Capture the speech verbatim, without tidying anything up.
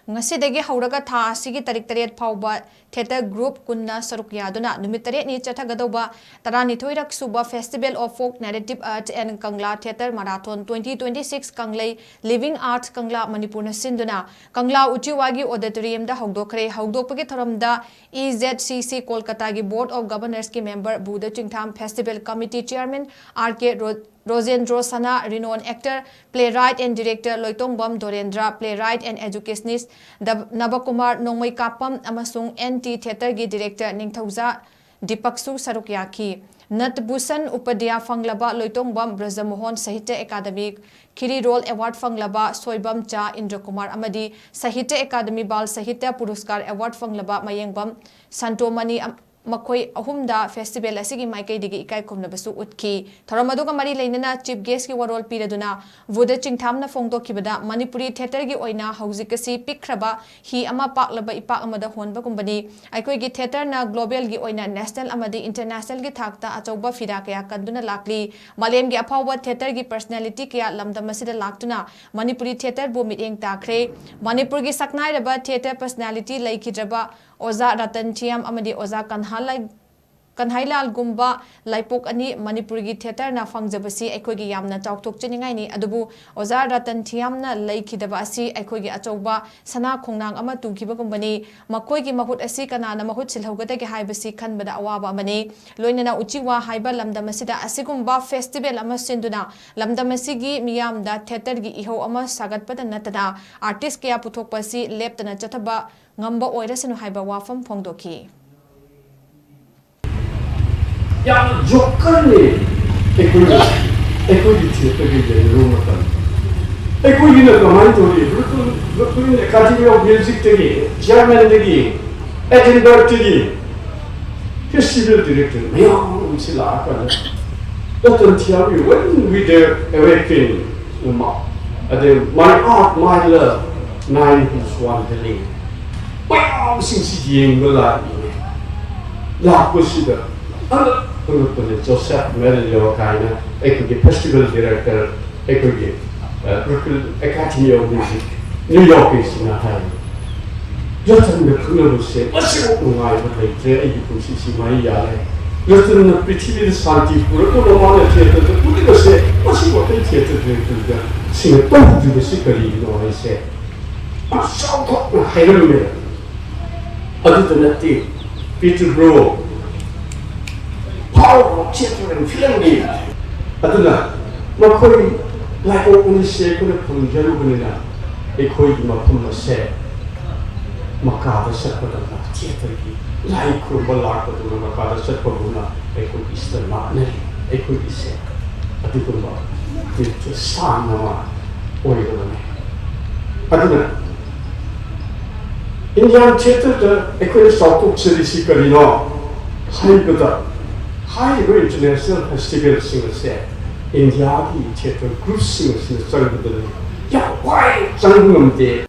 ꯉꯁꯤꯗꯒꯤ ꯍꯧꯔꯒ ꯊꯥ ꯑꯁꯤꯒꯤ ꯇꯥꯔꯤꯛ ꯇꯔꯦꯠ ꯐꯥꯎꯕ ꯊꯤꯌꯦꯇꯔ ꯒ꯭ꯔꯨꯞ ꯀꯨꯟꯅ ꯁꯔꯨꯛ ꯌꯥꯗꯨꯅ ꯅꯨꯃꯤꯠ ꯇꯔꯦꯠꯅꯤ ꯆꯠꯊꯒꯗꯧꯕ ꯇꯔꯥꯅꯤꯊꯣꯏꯔꯛ ꯁꯨꯕ Festival of Folk Narrative Art and Kangla Theatre Marathon twenty twenty six ꯀꯪꯂꯩ Living Art Kangla ꯃꯅꯤꯄꯨꯔꯅ ꯁꯤꯟꯗꯨꯅ ꯀꯪꯂꯥ ꯎꯆꯤꯋꯥꯒꯤ auditoriumꯗ ꯍꯧꯗꯣꯛꯈ꯭ꯔꯦ꯫ ꯍꯧꯗꯣꯛꯄꯒꯤ ꯊꯧꯔꯝꯗ E Z C C ꯀꯣꯜꯀꯇꯥꯒꯤ Board of Governorsꯀꯤ member Buddha ꯆꯤꯡꯊꯥꯝ Festival Committee Chairman R K ꯔꯣ-, ꯔꯣꯖꯦꯟꯗ꯭ꯔꯣ ꯁꯅꯥ, renowned actor, playwright and director Loitongbam ꯗꯣꯔꯦꯟꯗ꯭ꯔ, playwright and educationist ꯗ-, ꯅꯕꯀꯨꯃꯥꯔ ꯅꯣꯡꯃꯩꯀꯥꯄꯝ ꯑꯃꯁꯨꯡ N T Theatreꯒꯤ director ꯅꯤꯡꯊꯧꯖꯥ ꯗꯤꯄꯛꯁꯨ ꯁꯔꯨꯛ ꯌꯥꯈꯤ꯫ ꯅꯠꯕꯨꯁꯟ ꯎꯄꯗ꯭ꯌꯥ ꯐꯪꯂꯕ ꯂꯣꯏꯇꯣꯡꯕꯝ ꯕ꯭ꯔꯖꯃꯣꯍꯟ ꯁꯥꯍꯤꯇ꯭ꯌ academy ꯈꯤꯔꯤꯔꯣꯜ award ꯐꯪꯂꯕ ꯁꯣꯏꯕꯝ ꯆꯥ ꯏꯟꯗ꯭ꯔꯀꯨꯃꯥꯔ ꯑꯃꯗꯤ ꯁꯥꯍꯤꯇ꯭ꯌ ꯑꯦꯀꯥꯗꯃꯤ ꯕꯥꯜ ꯁꯥꯍꯤꯇ꯭ꯌ ꯄꯨꯔꯁꯀꯥꯔ award ꯐꯪꯂꯕ ꯃꯌꯦꯡꯕꯝ ꯁꯟꯇꯣꯃꯅꯤ ꯑꯝ-, ꯃꯈꯣꯏ ꯑꯍꯨꯝꯗ festival ꯑꯁꯤꯒꯤ ꯃꯥꯏꯀꯩꯗꯒꯤ ꯏꯀꯥꯏ ꯈꯨꯝꯅꯕꯁꯨ ꯎꯠꯈꯤ꯫ ꯊꯧꯔꯝ ꯑꯗꯨꯒ ꯃꯔꯤ ꯂꯩꯅꯅ chief guestꯀꯤ ꯋꯥꯔꯣꯜ ꯄꯤꯔꯗꯨꯅ ꯕꯨꯙ ꯆꯤꯡꯊꯥꯝꯅ ꯐꯣꯡꯗꯣꯛꯈꯤꯕꯗ, ꯃꯅꯤꯄꯨꯔꯤ theatreꯒꯤ ꯑꯣꯏꯅ ꯍꯧꯖꯤꯛ ꯑꯁꯤ ꯄꯤꯛꯈ꯭ꯔꯕ ꯍꯤ ꯑꯃ ꯄꯥꯛꯂꯕ ꯏꯄꯥꯛ ꯑꯃꯗ ꯍꯣꯟꯕꯒꯨꯝꯕꯅꯤ꯫ ꯑꯩꯈꯣꯏꯒꯤ theatreꯅ globalꯒꯤ ꯑꯣꯏꯅ national ꯑꯃꯗꯤ internationalꯒꯤ ꯊꯥꯛꯇ ꯑꯆꯧꯕ ꯐꯤꯔꯥ ꯀꯌꯥ ꯀꯟꯗꯨꯅ ꯂꯥꯛꯂꯤ꯫ ꯃꯥꯂꯦꯝꯒꯤ ꯑꯐꯥꯎꯕ theatreꯒꯤ personality ꯀꯌꯥ ꯂꯝꯗꯝ ꯑꯁꯤꯗ ꯂꯥꯛꯇꯨꯅ ꯃꯅꯤꯄꯨꯔꯤ theatreꯕꯨ ꯃꯤꯠꯌꯦꯡ ꯇꯥꯈ꯭ꯔꯦ꯫ ꯃꯅꯤꯄꯨꯔꯒꯤ ꯁꯛꯅꯥꯏꯔꯕ theatre personality ꯂꯩꯈꯤꯗ꯭ꯔꯕ ꯑꯣꯖꯥ ꯔꯇꯟ ꯊꯤꯌꯥꯝ ꯑꯃꯗꯤ ꯑꯣꯖꯥ ꯀꯟꯍꯥꯂꯥꯜ-, ꯀꯟꯍꯥꯏꯂꯥꯜꯒꯨꯝꯕ ꯂꯥꯏꯄꯣꯛ ꯑꯅꯤ ꯃꯅꯤꯄꯨꯔꯒꯤ theatreꯅ ꯐꯪꯖꯕꯁꯤ ꯑꯩꯈꯣꯏꯒꯤ ꯌꯥꯝꯅ ꯆꯥꯎꯊꯣꯛꯆꯅꯤꯡꯉꯥꯏꯅꯤ꯫ ꯑꯗꯨꯕꯨ ꯑꯣꯖꯥ ꯔꯇꯟ ꯊꯤꯌꯥꯝꯅ ꯂꯩꯈꯤꯗꯕ ꯑꯁꯤ ꯑꯩꯈꯣꯏꯒꯤ ꯑꯆꯧꯕ ꯁꯅꯥ ꯈꯣꯡꯅꯥꯡ ꯑꯃ ꯇꯨꯈꯤꯕꯒꯨꯝꯕꯅꯤ꯫ ꯃꯈꯣꯏꯒꯤ ꯃꯍꯨꯠ ꯑꯁꯤ ꯀꯅꯥꯅ ꯃꯍꯨꯠ ꯁꯤꯜꯍꯧꯒꯗꯒꯦ ꯍꯥꯏꯕꯁꯤ ꯈꯟꯕꯗ ꯑꯋꯥꯕ ꯑꯃꯅꯤ꯫ ꯂꯣꯏꯅꯅ ꯎꯆꯤꯋꯥ ꯍꯥꯏꯕ ꯂꯝꯗꯝ ꯑꯁꯤꯗ ꯑꯁꯤꯒꯨꯝꯕ festival ꯑꯃ ꯁꯤꯟꯗꯨꯅ ꯂꯝꯗꯝ ꯑꯁꯤꯒꯤ ꯃꯤꯌꯥꯝꯗ theatreꯒꯤ ꯏꯍꯧ ꯑꯃ ꯁꯥꯒꯠꯄꯗ ꯅꯠꯇꯅ artist ꯀꯌꯥ ꯄꯨꯊꯣꯛꯄ ꯑꯁꯤ ꯂꯦꯞꯇꯅ ꯆꯠꯊꯕ ꯉꯝꯕ ꯑꯣꯏꯔꯁꯅꯨ ꯍꯥꯏꯕ ꯋꯥꯐꯝ ꯐꯣꯡꯗꯣꯛꯈꯤ꯫ ꯌꯥꯝꯅ ꯖꯣꯀꯔꯅꯤ꯫ ꯑꯩꯈꯣꯏꯅ ꯑꯩꯈꯣꯏꯒꯤ theatreꯒꯤ ꯌꯦꯡꯂꯨꯕ ꯃꯇꯝꯗ ꯑꯩꯈꯣꯏꯒꯤꯅ ꯀꯃꯥꯏꯅ ꯇꯧꯔꯤ? Brooklyn, Brooklyn Academy of Musicꯇꯒꯤ, Germanꯗꯒꯤ, Edinburghꯇꯒꯤ festival director ꯃꯌꯥꯝ ꯑꯃꯁꯤ ꯂꯥꯛꯑꯀꯥꯟꯗ Ratan ꯊꯤꯌꯥꯝꯒꯤ When We Dare Awaken ꯑꯃ, ꯑꯗꯩ My Art, My Love, Nine Hills Wandering, ꯃꯌꯥꯝꯁꯤꯡꯁꯤ ꯌꯦꯡꯕ ꯂꯥꯛꯏꯅꯦ꯫ ꯂꯥꯛꯄꯁꯤꯗ ꯑꯉꯛ ꯑꯉꯛꯄꯅꯦ꯫ ꯖꯣꯁꯦꯐ ꯃꯦꯔꯤꯂꯣ ꯀꯥꯏꯅ ꯑꯩꯈꯣꯏꯒꯤ festival director, ꯑꯩꯈꯣꯏꯒꯤ, ꯑ, Brooklyn Academy of Music, New Yorkꯀꯤꯁꯤꯅ ꯍꯥꯏ, ꯔꯇꯟꯒ ꯈꯪꯅꯕꯁꯦ ꯃꯁꯤꯃꯨꯛ ꯅꯨꯡꯉꯥꯏꯕ ꯂꯩꯇ꯭ꯔꯦ꯫ ꯑꯩꯒꯤ ꯄꯨꯟꯁꯤꯁꯤ ꯃꯍꯩ ꯌꯥꯜꯂꯦ꯫ ꯔꯇꯟꯅ ꯄ꯭ꯔꯤꯊꯤꯕꯤꯗ ꯁꯥꯟꯇꯤ ꯄꯨꯔꯛꯅꯕ ꯃꯥꯅ ꯊꯤꯌꯦꯇꯔꯗ ꯎꯠꯂꯤꯕꯁꯦ ꯃꯁꯤꯃꯨꯛ ꯑꯇꯩ ꯊꯤꯌꯦꯇꯔ ꯗꯤꯔꯦꯛꯇꯔꯁꯤꯡꯅ ꯇꯧꯗ꯭ꯔꯤꯕꯁꯤ ꯀꯔꯤꯒꯤꯅꯣ ꯍꯥꯏꯁꯦ ꯌꯥꯝ ꯆꯥꯎꯊꯣꯛꯅ ꯍꯥꯏꯔꯝꯃꯦ꯫ ꯑꯗꯨꯗ ꯅꯠꯇꯦ, ꯄꯤꯇꯔꯕ꯭ꯔꯣ ꯐꯥꯎꯔꯕ ꯊꯤꯌꯦꯇꯔ ꯑꯦꯟ ꯐꯤꯂꯝꯒꯤ꯫ ꯑꯗꯨꯅ ꯃꯈꯣꯏ ꯂꯥꯏꯀꯣꯛ ꯑꯅꯤꯁꯦ ꯑꯩꯈꯣꯏꯅ ꯐꯪꯖꯔꯨꯕꯅꯤꯅ ꯑꯩꯈꯣꯏꯒꯤ ꯃꯐꯝ ꯑꯁꯦ ꯃꯀꯥꯗ ꯆꯠꯄꯗꯧꯅ, ꯊꯤꯌꯦꯇꯔꯒꯤ ꯂꯥꯏ ꯈꯨꯔꯨꯝꯕ ꯂꯥꯛꯄꯗꯧꯅ ꯃꯀꯥꯗ ꯆꯠꯄꯒꯨꯝꯅ ꯑꯩꯈꯣꯏꯒꯤꯁꯤꯗ ꯂꯥꯛꯅꯔꯤ꯫ ꯑꯩꯈꯣꯏꯒꯤꯁꯦ ꯑꯗꯨꯒꯨꯝꯕ ꯇꯤꯔꯊ ꯁꯥꯡ ꯑꯃ ꯑꯣꯏꯔꯕꯅꯤ꯫ ꯑꯗꯨꯅ ꯏꯟꯗꯤꯌꯥꯟ ꯊꯤꯌꯦꯇꯔꯗ ꯑꯩꯈꯣꯏꯅ ꯆꯥꯎꯊꯣꯛꯆꯔꯤꯁꯤ ꯀꯔꯤꯅꯣ ꯍꯥꯏꯕꯗ, ꯍꯥꯏꯔꯤꯕ ꯏꯟꯇꯔꯅꯦꯁꯅꯦꯜ ꯐꯦꯁꯇꯤꯚꯦꯜꯁꯤꯡ ꯑꯁꯦ ꯏꯟꯗꯤꯌꯥꯒꯤ ꯊꯤꯌꯦꯇꯔ ꯒ꯭ꯔꯨꯞꯁꯤꯡ ꯑꯁꯤꯅ ꯆꯪꯕꯗꯗꯤ ꯌꯥꯝ ꯋꯥꯏ, ꯆꯪꯕ ꯉꯝꯗꯦ꯫